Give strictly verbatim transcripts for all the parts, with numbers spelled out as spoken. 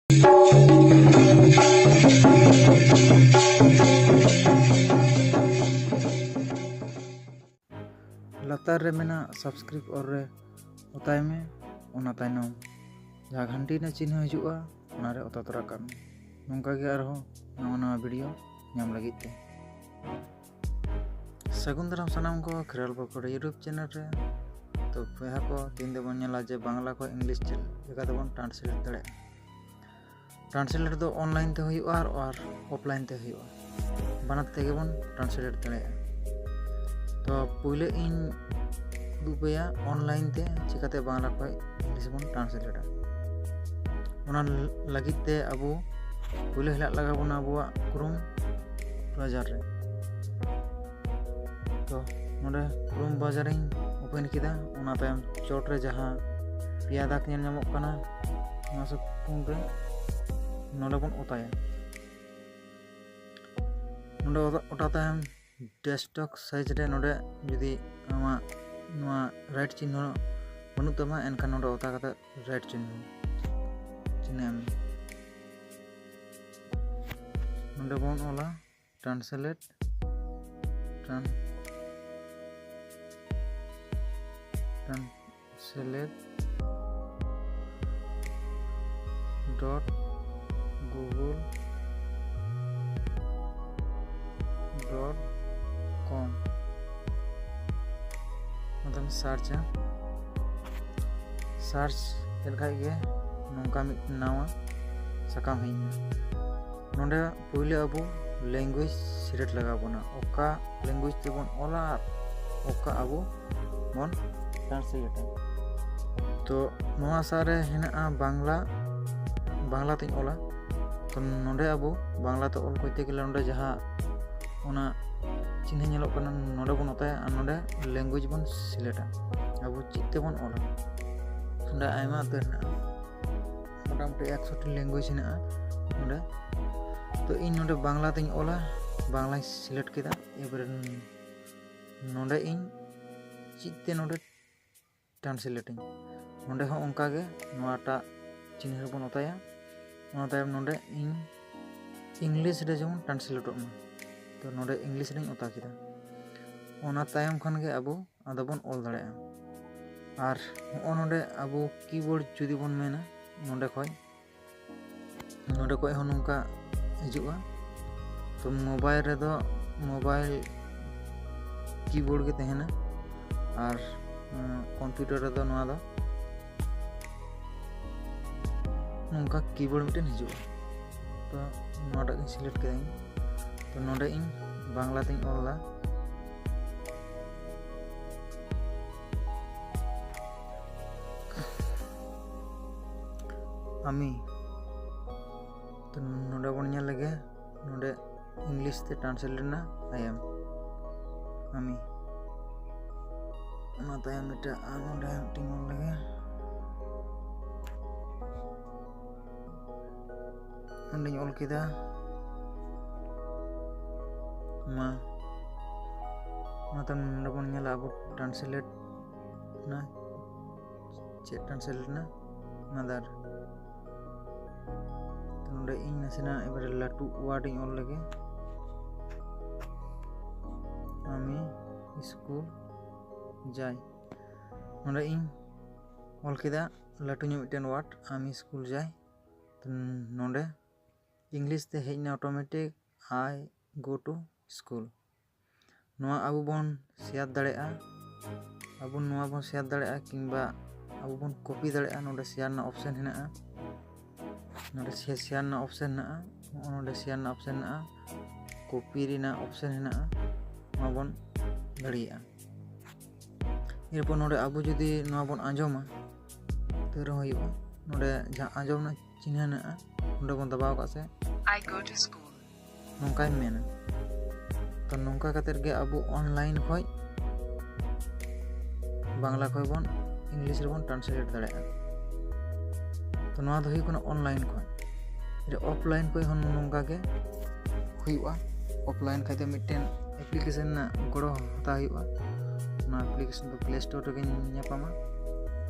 ᱞᱟᱛᱟᱨ ᱨᱮ ᱢᱮᱱᱟᱜ subscribe all ᱨᱮ ᱚᱛᱟᱭ ᱢᱮ᱾ ᱚᱱᱟ ᱛᱟᱭᱱᱚᱢ ᱡᱟᱦᱟᱸ ᱜᱷᱟᱱᱴᱤ ᱨᱮᱱᱟᱜ ᱪᱤᱱᱦᱟᱹ ᱦᱤᱡᱩᱜᱼᱟ, ᱚᱱᱟ ᱨᱮ ᱚᱛᱟ ᱛᱚᱨᱟ ᱠᱟᱜ ᱢᱮ᱾ ᱱᱚᱝᱠᱟ ᱜᱮ ᱟᱨᱦᱚᱸ ᱱᱟᱣᱟ ᱱᱟᱣᱟ video ᱧᱟᱢ ᱞᱟᱹᱜᱤᱫ ᱛᱮ᱾ ᱥᱟᱹᱜᱩᱱ ᱫᱟᱨᱟᱢ ᱥᱟᱱᱟᱢ ᱠᱚ ᱠᱷᱮᱨᱣᱟᱞ ᱯᱚᱠᱚᱲ YouTube ᱪᱮᱱᱮᱞ ᱨᱮ᱾ ᱛᱚ ᱵᱚᱭᱦᱟ ᱠᱚ, ᱛᱮᱦᱮᱧ ᱫᱚᱵᱚᱱ ᱧᱮᱞᱟ ᱡᱮ ᱵᱟᱝᱞᱟ ᱠᱷᱚᱱ ᱤᱝᱞᱤᱥ ᱪᱮᱫ ᱞᱮᱠᱟ ᱛᱮᱵᱚᱱ translate ᱫᱟᱲᱮᱭᱟᱜᱼᱟ᱾ Translate ᱫᱚ online ᱛᱮ ᱦᱩᱭᱩᱜᱼᱟ ᱟᱨ, ᱟᱨ offline ᱛᱮ ᱦᱩᱭᱩᱜᱼᱟ, ᱵᱟᱱᱟᱨ ᱛᱮᱜᱮ ᱵᱚᱱ translate ᱫᱟᱲᱮᱭᱟᱜᱼᱟ᱾ ᱛᱚ ᱯᱩᱭᱞᱟᱹ ᱤᱧ ᱩᱫᱩᱜ ᱟᱯᱮᱭᱟ online ᱛᱮ ᱪᱤᱠᱟᱛᱮ ᱵᱟᱝᱞᱟ ᱠᱷᱚᱱ ᱤᱝᱞᱤᱥ ᱵᱚᱱ translate ᱟ᱾ ᱚᱱᱟ ᱞᱟᱹᱜᱤᱫ ᱛᱮ ᱟᱵᱚ ᱯᱩᱭᱞᱟᱹ ᱦᱮᱞᱟᱜ ᱞᱟᱜᱟᱣ ᱵᱚᱱᱟ ᱟᱵᱚᱣᱟᱜ Chrome browser ᱨᱮ᱾ ᱛᱚ ᱱᱚᱰᱮ Chrome browser ᱤᱧ open ᱠᱮᱫᱟ᱾ ᱚᱱᱟ ᱛᱟᱭᱚᱢ ᱪᱚᱴ ᱨᱮ ᱡᱟᱦᱟᱸ ᱯᱮᱭᱟ ᱫᱟᱜᱽ ᱧᱮᱞ ᱧᱟᱢᱚᱜ ᱠᱟᱱᱟ, ᱱᱚᱣᱟ ᱥᱩᱠᱩᱢ ᱨᱮ ᱱᱚᱰᱮ ᱵᱚᱱ ᱚᱛᱟᱭᱟ᱾ ᱱᱚᱰᱮ ᱚᱛᱟ, ᱚᱛᱟ ᱛᱟᱭᱚᱢ desktop size ᱨᱮ ᱱᱚᱰᱮ ᱡᱩᱫᱤ ᱟᱢᱟᱜ ᱱᱚᱣᱟ right ᱪᱤᱱᱦᱟᱹ ᱵᱟᱹᱱᱩᱜ ᱛᱟᱢᱟ, ᱮᱱᱠᱷᱟᱱ ᱱᱚᱰᱮ ᱚᱛᱟ ᱠᱟᱛᱮ right ᱪᱤᱱᱦᱟᱹ, ᱪᱤᱱᱦᱟᱹ ᱮᱢ ᱢᱮ᱾ ᱱᱚᱰᱮ ᱵᱚᱱ ᱚᱞᱟ translate, tran-, translate dot google dot com᱾ ᱚᱱᱟᱛᱮᱢ search ᱟ᱾ Search ᱠᱮᱫ ᱠᱷᱟᱡ ᱜᱮ ᱱᱚᱝᱠᱟ ᱢᱤᱫ ᱱᱟᱣᱟ ᱥᱟᱠᱟᱢ ᱦᱮᱡ ᱮᱱᱟ᱾ ᱱᱚᱰᱮ ᱯᱩᱭᱞᱟᱹ ᱟᱵᱚ language select ᱞᱟᱜᱟᱣ ᱵᱚᱱᱟ, ᱚᱠᱟ language ᱛᱮᱵᱚᱱ ᱚᱞᱟ ᱟᱨ ᱚᱠᱟ ᱟᱵᱚ ᱵᱚᱱ translate ᱟ᱾ ᱛᱚ ᱱᱚᱣᱟ ᱥᱟᱶ ᱨᱮ ᱦᱮᱱᱟᱜᱼᱟ ᱵᱟᱝᱞᱟ, ᱵᱟᱝᱞᱟ ᱛᱮᱧ ᱚᱞᱟ᱾ ᱛᱚ ᱱᱚᱰᱮ ᱟᱵᱚ ᱵᱟᱝᱞᱟ ᱛᱮ ᱚᱞ ᱠᱚᱨᱛᱮ ᱜᱮᱞᱮ ᱱᱚᱰᱮ ᱡᱟᱦᱟᱸ ᱚᱱᱟ ᱪᱤᱱᱦᱟᱹ ᱧᱮᱞᱚᱜ ᱠᱟᱱᱟ, ᱱᱚᱰᱮ ᱵᱚᱱ ᱚᱛᱟᱭᱟ ᱟᱨ ᱱᱚᱰᱮ language ᱵᱚᱱ select ᱟ, ᱟᱵᱚ ᱪᱮᱫ ᱛᱮᱵᱚᱱ ᱚᱞᱟ᱾ ᱱᱚᱰᱮ ᱟᱭᱢᱟ ᱩᱛᱟᱹᱨ ᱦᱮᱱᱟᱜᱼᱟ, ᱢᱚᱴᱟᱢᱩᱴᱤ ᱮᱠᱥᱚ ᱴᱤ language ᱦᱮᱱᱟᱜᱼᱟ ᱱᱚᱰᱮ᱾ ᱛᱚ ᱤᱧ ᱱᱚᱰᱮ ᱵᱟᱝᱞᱟ ᱛᱮᱧ ᱚᱞᱟ, ᱵᱟᱝᱞᱟᱧ select ᱠᱮᱫᱟ᱾ ᱮᱵᱟᱨᱮ ᱱᱚᱰᱮ ᱤᱧ ᱪᱮᱫ ᱛᱮ ᱱᱚᱰᱮ translate ᱟᱹᱧ᱾ ᱱᱚᱰᱮ ᱦᱚᱸ ᱚᱱᱠᱟ ᱜᱮ ᱱᱚᱣᱟᱴᱟᱜ ᱪᱤᱱᱦᱟᱹ ᱨᱮᱵᱚᱱ ᱚᱛᱟᱭᱟ᱾ ᱚᱱᱟ ᱛᱟᱭᱚᱢ ᱱᱚᱰᱮ ᱤᱧ ᱤᱝᱞᱤᱥ ᱨᱮ ᱡᱮᱢᱚᱱ ᱴᱨᱟᱱᱥᱞᱮᱴᱚᱜ ᱢᱟ᱾ ᱛᱚ ᱱᱚᱰᱮ ᱤᱝᱞᱤᱥ ᱨᱮᱧ ᱚᱛᱟ ᱠᱮᱫᱟ᱾ ᱚᱱᱟ ᱛᱟᱭᱚᱢ ᱠᱷᱟᱱ ᱜᱮ ᱟᱵᱚ ᱟᱫᱚ ᱵᱚᱱ ᱚᱞ ᱫᱟᱲᱮᱭᱟᱜᱼᱟ᱾ ᱟᱨ ᱦᱚᱸᱜᱼᱚ ᱱᱚᱰᱮ ᱟᱵᱚ ᱠᱤᱵᱳᱨᱰ ᱡᱩᱫᱤ ᱵᱚᱱ ᱢᱮᱱᱟ, ᱱᱚᱰᱮ ᱠᱷᱚᱡ ᱱᱚᱰᱮ ᱠᱷᱚᱡ ᱦᱚᱸ ᱱᱚᱝᱠᱟ ᱦᱤᱡᱩᱜᱼᱟ᱾ ᱛᱚ ᱢᱳᱵᱟᱭᱤᱞ ᱨᱮᱫᱚ ᱢᱳᱵᱟᱭᱤᱞ ᱠᱤᱵᱳᱨᱰ ᱜᱮ ᱛᱟᱦᱮᱱᱟ, ᱟᱨ ᱠᱚᱢᱯᱤᱭᱩᱴᱟᱨ ᱨᱮᱫᱚ ᱱᱚᱣᱟ ᱫᱚ ᱱᱚᱝᱠᱟ ᱠᱤᱵᱳᱨᱰ ᱢᱤᱫᱴᱮᱱ ᱦᱤᱡᱩᱜᱼᱟ᱾ ᱛᱚ ᱱᱚᱣᱟᱴᱟᱜ ᱜᱤᱧ ᱥᱤᱞᱮᱠᱴ ᱠᱮᱫᱟᱹᱧ᱾ ᱛᱚ ᱱᱚᱰᱮ ᱤᱧ ᱵᱟᱝᱞᱟ ᱛᱤᱧ ᱚᱞᱟ ᱟᱢᱤ᱾ ᱛᱚ ᱱᱚᱰᱮ ᱵᱚᱱ ᱧᱮᱞ ᱞᱮᱜᱮ, ᱱᱚᱰᱮ ᱤᱝᱞᱤᱥ ᱛᱮ ᱴᱨᱟᱱᱥᱞᱮᱴ ᱮᱱᱟ ᱟᱭ ᱮᱢ, ᱟᱢᱤ᱾ ᱚᱱᱟ ᱛᱟᱭᱚᱢ ᱢᱤᱫᱴᱮᱱ ᱟᱨ ᱱᱚᱰᱮ ᱢᱤᱫᱴᱮᱱ ᱚᱞ ᱞᱮᱜᱮ᱾ ᱚᱸᱰᱮᱧ ᱚᱞ ᱠᱮᱫᱟ ᱢᱟ᱾ ᱚᱱᱟ ᱛᱟᱭᱚᱢ ᱱᱚᱰᱮ ᱵᱚᱱ ᱧᱮᱞᱟ ᱟᱵᱚ ᱴᱨᱟᱱᱥᱞᱮᱴ ᱮᱱᱟ᱾ ᱪᱮᱫ ᱴᱨᱟᱱᱥᱞᱮᱴ ᱮᱱᱟ? ᱢᱟᱫᱟᱨ᱾ ᱛᱚ ᱱᱚᱰᱮ ᱤᱧ ᱱᱟᱥᱮᱱᱟᱜ ᱮᱵᱟᱨᱮ ᱞᱟᱹᱴᱩ ᱣᱟᱨᱰ ᱤᱧ ᱚᱞ ᱞᱮᱜᱮ, ᱟᱢᱤ ᱥᱠᱩᱞ ᱡᱟᱭ᱾ ᱱᱚᱰᱮ ᱤᱧ ᱚᱞ ᱠᱮᱫᱟ ᱞᱟᱹᱴᱩ ᱧᱚᱜ ᱢᱤᱫᱴᱮᱱ ᱣᱟᱨᱰ, ᱟᱢᱤ ᱥᱠᱩᱞ ᱡᱟᱭ᱾ ᱛᱚ ᱱᱚᱰᱮ ᱤᱝᱞᱤᱥ ᱛᱮ ᱦᱮᱡ ᱮᱱᱟ automatic, I go to school᱾ ᱱᱚᱣᱟ ᱟᱵᱚ ᱵᱚᱱ ᱥᱮᱭᱟᱨ ᱫᱟᱲᱮᱭᱟᱜᱼᱟ, ᱟᱵᱚ ᱱᱚᱣᱟ ᱵᱚᱱ ᱥᱮᱭᱟᱨ ᱫᱟᱲᱮᱭᱟᱜᱼᱟ, ᱠᱤᱝᱵᱟ ᱟᱵᱚ ᱵᱚᱱ ᱠᱚᱯᱤ ᱫᱟᱲᱮᱭᱟᱜᱼᱟ᱾ ᱱᱚᱰᱮ ᱥᱮᱭᱟᱨ ᱨᱮᱱᱟᱜ ᱚᱯᱥᱮᱱ ᱦᱮᱱᱟᱜᱼᱟ, ᱱᱚᱰᱮ ᱥᱮ-, ᱥᱮᱭᱟᱨ ᱨᱮᱱᱟᱜ ᱚᱯᱥᱮᱱ ᱦᱮᱱᱟᱜᱼᱟ, ᱱᱚᱜᱼᱚ ᱱᱚᱰᱮ ᱥᱮᱭᱟᱨ ᱨᱮᱱᱟᱜ ᱚᱯᱥᱮᱱ ᱦᱮᱱᱟᱜᱼᱟ, ᱠᱚᱯᱤ ᱨᱮᱱᱟᱜ ᱚᱯᱥᱮᱱ ᱦᱮᱱᱟᱜᱼᱟ, ᱱᱚᱣᱟ ᱵᱚᱱ ᱫᱟᱲᱮᱭᱟᱜᱼᱟ᱾ ᱮᱨᱯᱚᱨ ᱱᱚᱰᱮ ᱟᱵᱚ ᱡᱩᱫᱤ ᱱᱚᱣᱟ ᱵᱚᱱ ᱟᱸᱡᱚᱢᱟ, ᱛᱟᱹᱣ ᱨᱮᱦᱚᱸ ᱦᱩᱭᱩᱜᱼᱟ᱾ ᱱᱚᱰᱮ ᱡᱟᱦᱟᱸ ᱟᱸᱡᱚᱢ ᱨᱮᱱᱟᱜ ᱪᱤᱱᱦᱟᱹ ᱦᱮᱱᱟᱜᱼᱟ, ᱱᱚᱰᱮ ᱵᱚᱱ ᱫᱟᱵᱟᱣ ᱠᱟᱜᱼᱟ ᱥᱮ, I go to school᱾ ᱱᱚᱝᱠᱟᱭ ᱢᱮᱱᱟ᱾ ᱛᱚ ᱱᱚᱝᱠᱟ ᱠᱟᱛᱮᱫ ᱜᱮ ᱟᱵᱚ ᱚᱱᱞᱟᱭᱤᱱ ᱠᱷᱚᱡ ᱵᱟᱝᱞᱟ ᱠᱷᱚᱡ ᱵᱚᱱ ᱤᱝᱞᱤᱥ ᱨᱮᱵᱚᱱ ᱴᱨᱟᱱᱥᱞᱮᱴ ᱫᱟᱲᱮᱭᱟᱜᱼᱟ᱾ ᱛᱚ ᱱᱚᱣᱟ ᱫᱚ ᱦᱩᱭᱩᱜ ᱠᱟᱱᱟ ᱚᱱᱞᱟᱭᱤᱱ ᱠᱷᱚᱡ᱾ ᱡᱮ ᱚᱯᱷᱞᱟᱭᱤᱱ ᱠᱷᱚᱡ ᱦᱚᱸ ᱱᱚᱝᱠᱟ ᱜᱮ ᱦᱩᱭᱩᱜᱼᱟ᱾ ᱚᱯᱷᱞᱟᱭᱤᱱ ᱠᱷᱟᱡ ᱫᱚ ᱢᱤᱫᱴᱮᱱ ᱮᱯᱞᱤᱠᱮᱥᱚᱱ ᱨᱮᱱᱟᱜ ᱜᱚᱲᱚ ᱦᱟᱛᱟᱣ ᱦᱩᱭᱩᱜᱼᱟ᱾ ᱚᱱᱟ ᱮᱯᱞᱤᱠᱮᱥᱚᱱ ᱫᱚ ᱯᱞᱮ ᱥᱴᱳᱨ ᱨᱮᱜᱮ ᱧᱟᱯᱟᱢᱟ᱾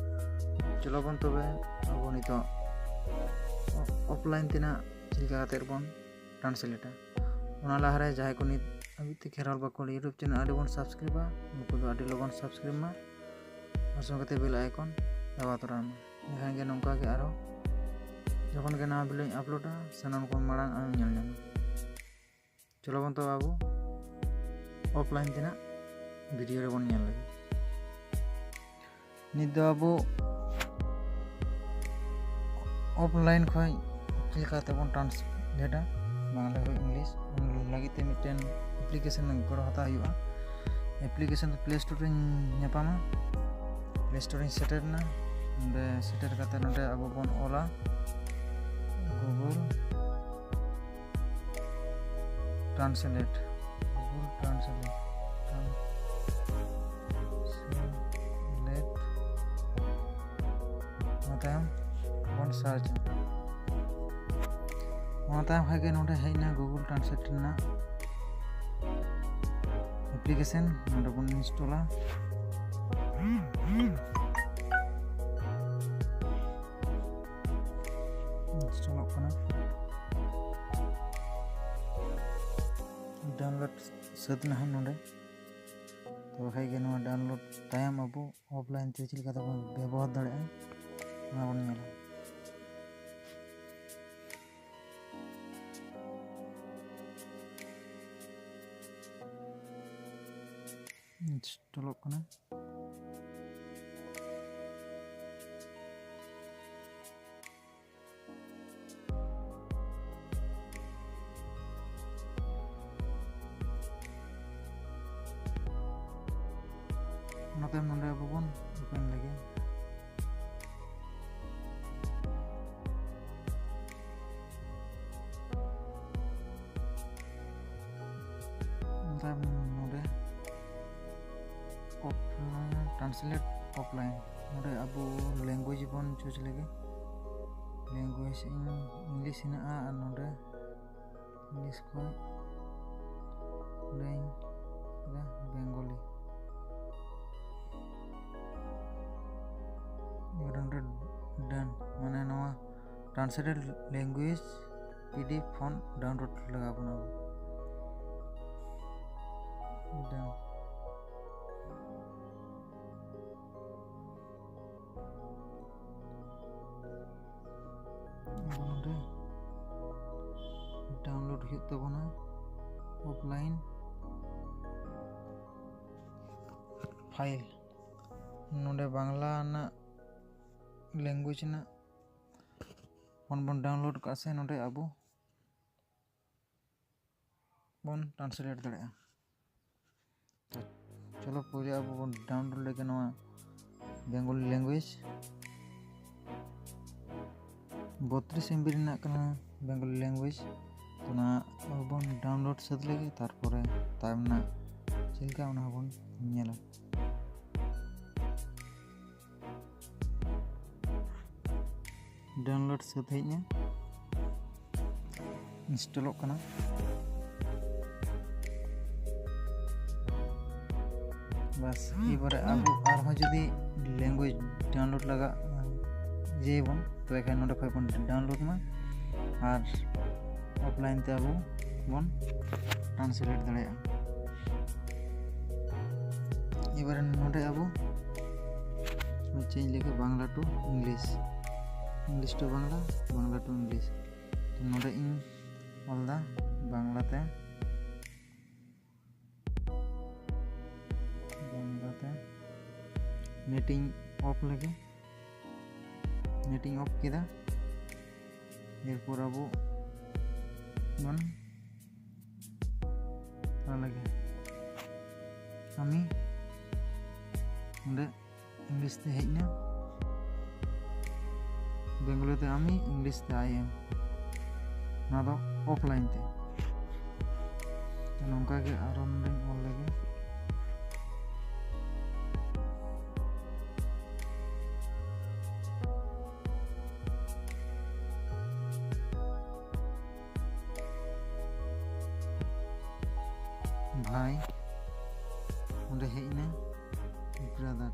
ᱪᱚᱞᱚ ᱵᱚᱱ ᱛᱚᱵᱮ ᱟᱵᱚ ᱱᱤᱛᱚᱜ ᱚᱯᱷᱞᱟᱭᱤᱱ ᱛᱮᱱᱟᱜ ᱪᱮᱫ ᱞᱮᱠᱟ ᱠᱟᱛᱮ ᱵᱚᱱ ᱴᱨᱟᱱᱥᱞᱮᱴᱟ᱾ ᱚᱱᱟ ᱞᱟᱦᱟᱨᱮ ᱡᱟᱦᱟᱸᱭ ᱠᱚ ᱱᱤᱛ ᱦᱟᱹᱵᱤᱡ ᱛᱮ ᱠᱷᱮᱨᱣᱟᱞ ᱵᱟᱠᱷᱳᱞ YouTube ᱪᱮᱱᱮᱞ ᱟᱹᱰᱤ ᱵᱚᱱ ᱥᱟᱵᱥᱠᱨᱟᱭᱤᱵᱟ, ᱩᱱᱠᱩ ᱫᱚ ᱟᱹᱰᱤ ᱞᱚᱜᱚᱱ ᱥᱟᱵᱥᱠᱨᱟᱭᱤᱵ ᱢᱟ᱾ ᱟᱨ ᱥᱚᱸᱜᱮ ᱛᱮ ᱵᱮᱞ ᱟᱭᱠᱚᱱ ᱫᱟᱵᱟᱣ ᱛᱚᱨᱟᱭ ᱢᱟ᱾ ᱮᱱᱠᱷᱟᱱ ᱜᱮ ᱱᱚᱝᱠᱟ ᱜᱮ ᱟᱨᱦᱚᱸ ᱡᱚᱠᱷᱚᱱ ᱜᱮ ᱱᱟᱣᱟ ᱵᱷᱤᱰᱤᱭᱳᱧ ᱟᱯᱞᱳᱰᱟ, ᱥᱟᱱᱟᱢ ᱠᱷᱚᱱ ᱢᱟᱲᱟᱝ ᱟᱢᱮᱢ ᱧᱮᱞ ᱧᱟᱢᱟ᱾ ᱪᱚᱞᱚ ᱵᱚᱱ ᱛᱚ ᱟᱵᱚ ᱚᱯᱷᱞᱟᱭᱤᱱ ᱛᱮᱱᱟᱜ ᱵᱷᱤᱰᱤᱭᱳ ᱨᱮᱵᱚᱱ ᱧᱮᱞ ᱞᱮᱜᱮ᱾ ᱱᱤᱛ ᱫᱚ ᱟᱵᱚ ᱚᱯᱷᱞᱟᱭᱤᱱ ᱠᱷᱚᱱ ᱪᱮᱫ ᱞᱮᱠᱟ ᱛᱮᱵᱚᱱ ᱴᱨᱟᱱᱥᱞᱮᱴᱟ ᱵᱟᱝᱞᱟ ᱠᱷᱚᱱ ᱤᱝᱞᱤᱥ, ᱚᱱᱟ ᱞᱟᱹᱜᱤᱫ ᱛᱮ ᱢᱤᱫᱴᱮᱱ ᱮᱯᱞᱤᱠᱮᱥᱚᱱ ᱜᱚᱲᱚ ᱦᱟᱛᱟᱣ ᱦᱩᱭᱩᱜᱼᱟ᱾ ᱮᱯᱞᱤᱠᱮᱥᱚᱱ ᱫᱚ ᱯᱞᱮ ᱥᱴᱳᱨ ᱨᱮᱧ ᱧᱟᱯᱟᱢᱟ᱾ ᱯᱞᱮ ᱥᱴᱳᱨ ᱨᱤᱧ ᱥᱮᱴᱮᱨ ᱮᱱᱟ᱾ ᱱᱚᱰᱮ ᱥᱮᱴᱮᱨ ᱠᱟᱛᱮ ᱱᱚᱰᱮ ᱟᱵᱚ ᱵᱚᱱ ᱚᱞᱟ Google Translate, Google Translate, Translate᱾ ᱚᱱᱟ ᱛᱟᱭᱚᱢ ᱵᱚᱱ ᱥᱟᱨᱪᱟ᱾ ᱚᱱᱟ ᱛᱟᱭᱚᱢ ᱠᱷᱟᱡ ᱜᱮ ᱱᱚᱰᱮ ᱦᱮᱡ ᱮᱱᱟ Google Translate ᱨᱮᱱᱟᱜ ᱮᱯᱞᱤᱠᱮᱥᱚᱱ᱾ ᱱᱚᱰᱮ ᱵᱚᱱ ᱤᱱᱥᱴᱚᱞᱟ᱾ ᱤᱱᱥᱴᱚᱞᱚᱜ ᱠᱟᱱᱟ᱾ ᱰᱟᱣᱩᱱᱞᱳᱰ ᱥᱟᱹᱛ ᱮᱱᱟ ᱦᱟᱸᱜ ᱱᱚᱰᱮ᱾ ᱛᱚ ᱵᱟᱠᱷᱟᱡ ᱜᱮ ᱱᱚᱣᱟ ᱰᱟᱣᱩᱱᱞᱳᱰ ᱛᱟᱭᱚᱢ ᱟᱵᱚ ᱚᱯᱷᱞᱟᱭᱤᱱ ᱛᱮ ᱪᱮᱫ ᱞᱮᱠᱟ ᱛᱮᱵᱚᱱ ᱵᱮᱵᱚᱦᱟᱨ ᱫᱟᱲᱮᱭᱟᱜᱼᱟ, ᱚᱱᱟ ᱵᱚᱱ ᱧᱮᱞᱟ᱾ ᱤᱱᱥᱴᱚᱞᱚᱜ ᱠᱟᱱᱟ᱾ ᱚᱱᱟ ᱛᱟᱭᱚᱢ ᱱᱚᱰᱮ ᱟᱵᱚ ᱵᱚᱱ ᱳᱯᱮᱱ ᱞᱮᱜᱮ᱾ ᱚᱱᱟ ᱛᱟᱭᱚᱢ ᱱᱚᱰᱮ ᱚᱯᱷᱞᱟᱭᱤᱱ, ᱴᱨᱟᱱᱥᱞᱮᱴ ᱚᱯᱷᱞᱟᱭᱤᱱ᱾ ᱱᱚᱰᱮ ᱟᱵᱚ ᱞᱮᱝᱜᱩᱭᱮᱡᱽ ᱵᱚᱱ ᱪᱩᱡᱽ ᱞᱮᱜᱮ᱾ ᱞᱮᱝᱜᱩᱭᱮᱡᱽ ᱤᱧ ᱤᱝᱞᱤᱥ ᱦᱮᱱᱟᱜᱼᱟ ᱟᱨ ᱱᱚᱰᱮ ᱤᱝᱞᱤᱥ ᱠᱷᱚᱱ ᱱᱚᱰᱮᱧ ᱠᱮᱫᱟ ᱵᱮᱝᱜᱚᱞᱤ᱾ ᱮᱵᱟᱨ ᱱᱚᱰᱮ ᱰᱟᱱ, ᱢᱟᱱᱮ ᱱᱚᱣᱟ Translated language PDF font download ᱞᱟᱜᱟᱣ ᱵᱚᱱᱟ ᱟᱵᱚ᱾ Done. ᱟᱵᱚ ᱱᱚᱰᱮ download ᱦᱩᱭᱩᱜ ᱛᱟᱵᱚᱱᱟ offline file᱾ ᱱᱚᱰᱮ ᱵᱟᱝᱞᱟ ᱨᱮᱱᱟᱜ language ᱨᱮᱱᱟᱜ font ᱵᱚᱱ download ᱠᱟᱜᱼᱟ ᱥᱮ, ᱱᱚᱰᱮ ᱟᱵᱚ ᱵᱚᱱ translate ᱫᱟᱲᱮᱭᱟᱜᱼᱟ᱾ ᱛᱚ ᱪᱚᱞᱚ ᱯᱩᱭᱞᱩ ᱟᱵᱚ ᱵᱚᱱ download ᱞᱮᱜᱮ ᱱᱚᱣᱟ Bengali language᱾ ᱵᱚᱛᱨᱤᱥ MB ᱨᱮᱱᱟᱜ ᱠᱟᱱᱟ Bengali language᱾ ᱛᱚ ᱚᱱᱟ ᱟᱵᱚ ᱵᱚᱱ download ᱥᱟᱹᱛ ᱞᱮᱜᱮ, ᱛᱟᱨᱯᱚᱨᱮ ᱛᱟᱭᱚᱢ ᱨᱮᱱᱟᱜ ᱪᱮᱫ ᱞᱮᱠᱟ ᱚᱱᱟ ᱦᱚᱸᱵᱚᱱ ᱧᱮᱞᱟ᱾ Download ᱥᱟᱹᱛ ᱦᱮᱡ ᱮᱱᱟ, installᱚᱜ ᱠᱟᱱᱟ᱾ ᱵᱟᱥ, ᱮᱵᱟᱨᱮ ᱟᱵᱚ ᱟᱨᱦᱚᱸ ᱡᱩᱫᱤ language download ᱞᱟᱜᱟᱜ ᱤᱭᱟᱹᱭᱟᱵᱚᱱ, ᱛᱚᱵᱮ ᱠᱷᱟᱱ ᱱᱚᱰᱮ ᱠᱷᱚᱱ ᱵᱚᱱ download ᱢᱟ ᱟᱨ offline ᱛᱮ ᱟᱵᱚ ᱵᱚᱱ translate ᱫᱟᱲᱮᱭᱟᱜᱼᱟ᱾ ᱮᱵᱟᱨᱮ ᱱᱚᱰᱮ ᱟᱵᱚ change ᱞᱮᱠᱟ Bangla to English, English to Bangla, Bangla to English᱾ ᱛᱚ ᱱᱚᱰᱮ ᱤᱧ ᱚᱞᱫᱟ ᱵᱟᱝᱞᱟᱛᱮ, ᱵᱟᱝᱞᱟᱛᱮ᱾ Net ᱤᱧ off ᱞᱮᱜᱮ, net ᱤᱧ off ᱠᱮᱫᱟ᱾ ᱮᱨᱯᱚᱨ ᱟᱵᱚ ᱵᱚᱱ ᱛᱟᱦᱞᱮ ᱜᱮ ᱠᱟᱹᱢᱤ ᱚᱸᱰᱮ English ᱛᱮ ᱦᱮᱡ ᱮᱱᱟ, Bengali ᱛᱮ ᱟᱢᱤ, English ᱛᱮ I am᱾ ᱱᱚᱣᱟ ᱫᱚ offline ᱛᱮ᱾ ᱛᱚ ᱱᱚᱝᱠᱟ ᱜᱮ ᱟᱨᱚ ᱱᱚᱰᱮᱧ ᱚᱞ ᱞᱮᱜᱮ᱾ ᱵᱷᱟᱭ, ᱚᱸᱰᱮ ᱦᱮᱡ ᱮᱱᱟ brother᱾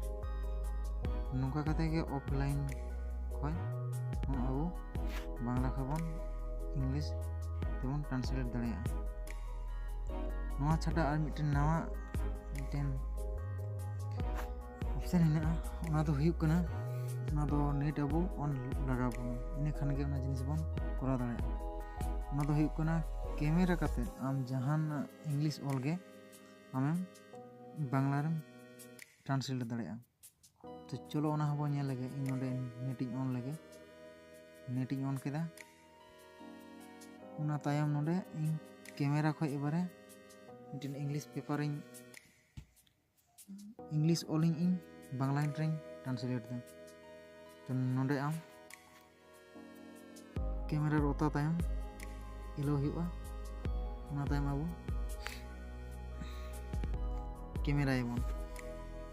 ᱱᱚᱝᱠᱟ ᱠᱟᱛᱮ ᱜᱮ offline ᱠᱷᱚᱱ ᱦᱚᱸ ᱟᱵᱚ ᱵᱟᱝᱞᱟ ᱠᱷᱚᱱ ᱵᱚᱱ ᱤᱝᱞᱤᱥ ᱛᱮᱵᱚᱱ ᱴᱨᱟᱱᱥᱞᱮᱴ ᱫᱟᱲᱮᱭᱟᱜᱼᱟ᱾ ᱱᱚᱣᱟ ᱪᱷᱟᱰᱟ ᱟᱨ ᱢᱤᱫᱴᱮᱱ ᱱᱟᱣᱟ ᱢᱤᱫᱴᱮᱱ ᱚᱯᱥᱮᱱ ᱦᱮᱱᱟᱜᱼᱟ, ᱚᱱᱟ ᱫᱚ ᱦᱩᱭᱩᱜ ᱠᱟᱱᱟ, ᱚᱱᱟ ᱫᱚ ᱱᱮᱴ ᱟᱵᱚ ᱚᱱ ᱞᱟᱜᱟᱣ ᱵᱚᱱᱟ, ᱤᱱᱟᱹ ᱠᱷᱟᱱ ᱜᱮ ᱚᱱᱟ ᱡᱤᱱᱤᱥ ᱵᱚᱱ ᱠᱚᱨᱟᱣ ᱫᱟᱲᱮᱭᱟᱜᱼᱟ᱾ ᱚᱱᱟ ᱫᱚ ᱦᱩᱭᱩᱜ ᱠᱟᱱᱟ ᱠᱮᱢᱮᱨᱟ ᱠᱟᱛᱮᱫ ᱟᱢ ᱡᱟᱦᱟᱱ ᱤᱝᱞᱤᱥ ᱚᱞ ᱜᱮ ᱟᱢᱮᱢ ᱵᱟᱝᱞᱟ ᱨᱮᱢ ᱴᱨᱟᱱᱥᱞᱮᱴ ᱫᱟᱲᱮᱭᱟᱜᱼᱟ᱾ ᱛᱚ ᱪᱚᱞᱚ ᱚᱱᱟ ᱦᱚᱸᱵᱚᱱ ᱧᱮᱞ ᱞᱮᱜᱮ᱾ ᱤᱧ ᱱᱚᱰᱮ ᱱᱮᱴ ᱤᱧ ᱚᱱ ᱞᱮᱜᱮ, ᱱᱮᱴ ᱤᱧ ᱚᱱ ᱠᱮᱫᱟ᱾ ᱚᱱᱟ ᱛᱟᱭᱚᱢ ᱱᱚᱰᱮ ᱤᱧ ᱠᱮᱢᱮᱨᱟ ᱠᱷᱚᱱ ᱮᱵᱟᱨᱮ ᱢᱤᱫᱴᱮᱱ ᱤᱝᱞᱤᱥ ᱯᱮᱯᱟᱨ ᱤᱧ, ᱤᱝᱞᱤᱥ ᱚᱞᱤᱧ ᱤᱧ ᱵᱟᱝᱞᱟ ᱨᱮᱧ ᱴᱨᱟᱱᱥᱞᱮᱴ ᱫᱟ᱾ ᱛᱚ ᱱᱚᱰᱮ ᱟᱢ ᱠᱮᱢᱮᱨᱟ ᱨᱮ ᱚᱛᱟ ᱛᱟᱭᱚᱢ ᱮᱞᱳ ᱦᱩᱭᱩᱜᱼᱟ, ᱚᱱᱟ ᱛᱟᱭᱚᱢ ᱟᱵᱚ ᱠᱮᱢᱮᱨᱟᱭᱟᱵᱚᱱ᱾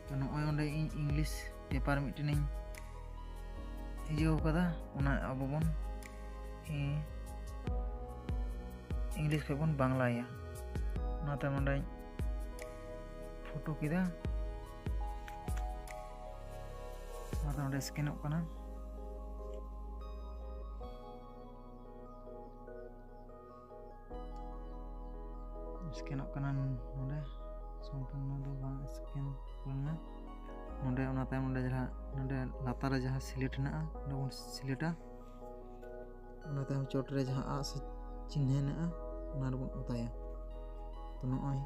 ᱛᱚ ᱱᱚᱜᱼᱚᱭ ᱚᱸᱰᱮ ᱤᱧ ᱤᱝᱞᱤᱥ ᱯᱮᱯᱟᱨ ᱢᱤᱫᱴᱮᱱᱤᱧ ᱤᱭᱟᱹᱣ ᱠᱟᱫᱟ, ᱚᱱᱟ ᱟᱵᱚ ᱵᱚᱱ ᱤᱝᱞᱤᱥ ᱠᱷᱚᱱ ᱵᱚᱱ ᱵᱟᱝᱞᱟᱭᱟ᱾ ᱚᱱᱟᱛᱮ ᱱᱚᱸᱰᱮᱧ ᱯᱷᱳᱴᱳ ᱠᱮᱫᱟ, ᱚᱱᱟᱛᱮ ᱱᱚᱸᱰᱮ ᱥᱠᱮᱱᱚᱜ ᱠᱟᱱᱟ᱾ ᱥᱠᱮᱱᱚᱜ ᱠᱟᱱᱟ ᱱᱚᱰᱮ, ᱥᱚᱢᱯᱩᱨᱱᱚ ᱫᱚ ᱵᱟᱝ ᱥᱠᱮᱱ ᱞᱮᱱᱟ᱾ ᱱᱚᱰᱮ ᱚᱱᱟ ᱛᱟᱭᱚᱢ ᱱᱚᱰᱮ ᱡᱟᱦᱟᱸ, ᱱᱚᱰᱮ ᱞᱟᱛᱟᱨ ᱨᱮ ᱡᱟᱦᱟᱸ ᱥᱤᱞᱮᱠᱴ ᱦᱮᱱᱟᱜᱼᱟ, ᱚᱸᱰᱮ ᱵᱚᱱ ᱥᱤᱞᱮᱠᱴᱟ᱾ ᱚᱱᱟ ᱛᱟᱭᱚᱢ ᱪᱚᱴ ᱨᱮ ᱡᱟᱦᱟᱸ ᱟᱜ ᱥᱮ ᱪᱤᱱᱦᱟᱹ ᱦᱮᱱᱟᱜᱼᱟ, ᱚᱱᱟ ᱨᱮᱵᱚᱱ ᱚᱛᱟᱭᱟ᱾ ᱛᱚ ᱱᱚᱜᱼᱚᱭ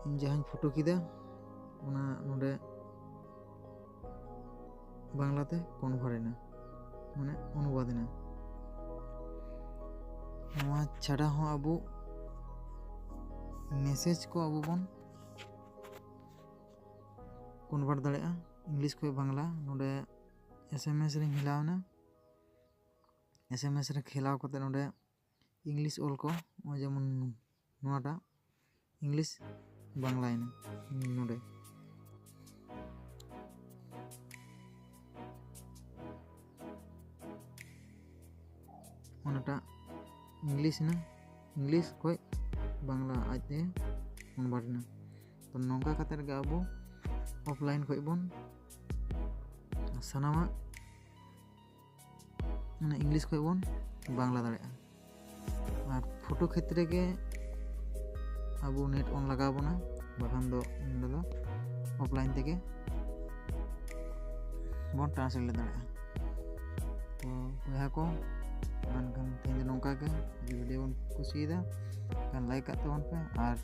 ᱤᱧ ᱡᱟᱦᱟᱸᱧ ᱯᱷᱳᱴᱳ ᱠᱮᱫᱟ, ᱚᱱᱟ ᱱᱚᱰᱮ ᱵᱟᱝᱞᱟᱛᱮ ᱠᱚᱱᱵᱷᱟᱨᱴ ᱮᱱᱟ, ᱢᱟᱱᱮ ᱚᱱᱩᱵᱟᱫ ᱮᱱᱟ᱾ ᱱᱚᱣᱟ ᱪᱷᱟᱰᱟ ᱦᱚᱸ ᱟᱵᱚ ᱢᱮᱥᱮᱡᱽ ᱠᱚ ᱟᱵᱚ ᱵᱚᱱ ᱠᱚᱱᱵᱷᱟᱨᱴ ᱫᱟᱲᱮᱭᱟᱜᱼᱟ ᱤᱝᱞᱤᱥ ᱠᱷᱚᱱ ᱵᱟᱝᱞᱟ᱾ ᱱᱚᱰᱮ ᱮᱥ ᱮᱢ ᱮᱥ ᱨᱤᱧ ᱦᱮᱞᱟᱣ ᱮᱱᱟ, ᱮᱥ ᱮᱢ ᱮᱥ ᱨᱮ ᱠᱷᱮᱞᱟᱣ ᱠᱟᱛᱮ ᱱᱚᱰᱮ ᱤᱝᱞᱤᱥ ᱚᱞ ᱠᱚ, ᱱᱚᱜᱼᱚᱭ ᱡᱮᱢᱚᱱ ᱱᱚᱣᱟᱴᱟᱜ ᱤᱝᱞᱤᱥ ᱵᱟᱝᱞᱟᱭᱮᱱᱟ ᱱᱚᱰᱮ᱾ ᱚᱱᱟᱴᱟᱜ ᱤᱝᱞᱤᱥ ᱮᱱᱟ, ᱤᱝᱞᱤᱥ ᱠᱷᱚᱱ ᱵᱟᱝᱞᱟ ᱟᱡᱛᱮ ᱠᱚᱱᱵᱷᱟᱨᱴ ᱮᱱᱟ᱾ ᱛᱚ ᱱᱚᱝᱠᱟ ᱠᱟᱛᱮ ᱜᱮ ᱟᱵᱚ ᱚᱯᱷᱞᱟᱭᱤᱱ ᱠᱷᱚᱱ ᱵᱚᱱ ᱥᱟᱱᱟᱢᱟᱜ ᱢᱟᱱᱮ ᱤᱝᱞᱤᱥ ᱠᱷᱚᱱ ᱵᱚᱱ ᱵᱟᱝᱞᱟ ᱫᱟᱲᱮᱭᱟᱜᱼᱟ᱾ ᱟᱨ ᱯᱷᱳᱴᱳ ᱠᱷᱮᱛᱨᱮ ᱜᱮ ᱟᱵᱚ ᱱᱮᱴ ᱚᱱ ᱞᱟᱜᱟᱣ ᱵᱚᱱᱟ, ᱵᱟᱠᱷᱟᱱ ᱫᱚ ᱱᱚᱸᱰᱮ ᱫᱚ ᱚᱯᱷᱞᱟᱭᱤᱱ ᱛᱮᱜᱮ ᱵᱚᱱ ᱴᱨᱟᱱᱥᱞᱮᱴ ᱫᱟᱲᱮᱭᱟᱜᱼᱟ᱾ ᱛᱚ ᱵᱚᱭᱦᱟ ᱠᱚ, ᱢᱮᱱᱠᱷᱟᱱ ᱛᱮᱦᱮᱧ ᱫᱚ ᱱᱚᱝᱠᱟ ᱜᱮ᱾ ᱡᱩᱫᱤ ᱵᱷᱤᱰᱤᱭᱳ ᱵᱚᱱ ᱠᱩᱥᱤᱭᱮᱫᱟ, ᱮᱱᱠᱷᱟᱱ ᱞᱟᱭᱤᱠ ᱠᱟᱜ ᱛᱟᱵᱚᱱ ᱯᱮ ᱟᱨ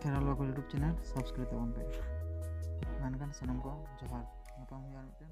ᱠᱷᱮᱨᱣᱟᱞ ᱵᱟᱠᱷᱳᱞ YouTube ᱪᱮᱱᱮᱞ ᱥᱟᱵᱥᱠᱨᱟᱭᱤᱵ ᱛᱟᱵᱚᱱ ᱯᱮ᱾ ᱢᱮᱱᱠᱷᱟᱱ ᱥᱟᱱᱟᱢ ᱠᱚ ᱡᱚᱦᱟᱨ, ᱧᱟᱯᱟᱢ ᱦᱩᱭᱩᱜᱼᱟ ᱟᱨ ᱢᱤᱫᱴᱮᱱ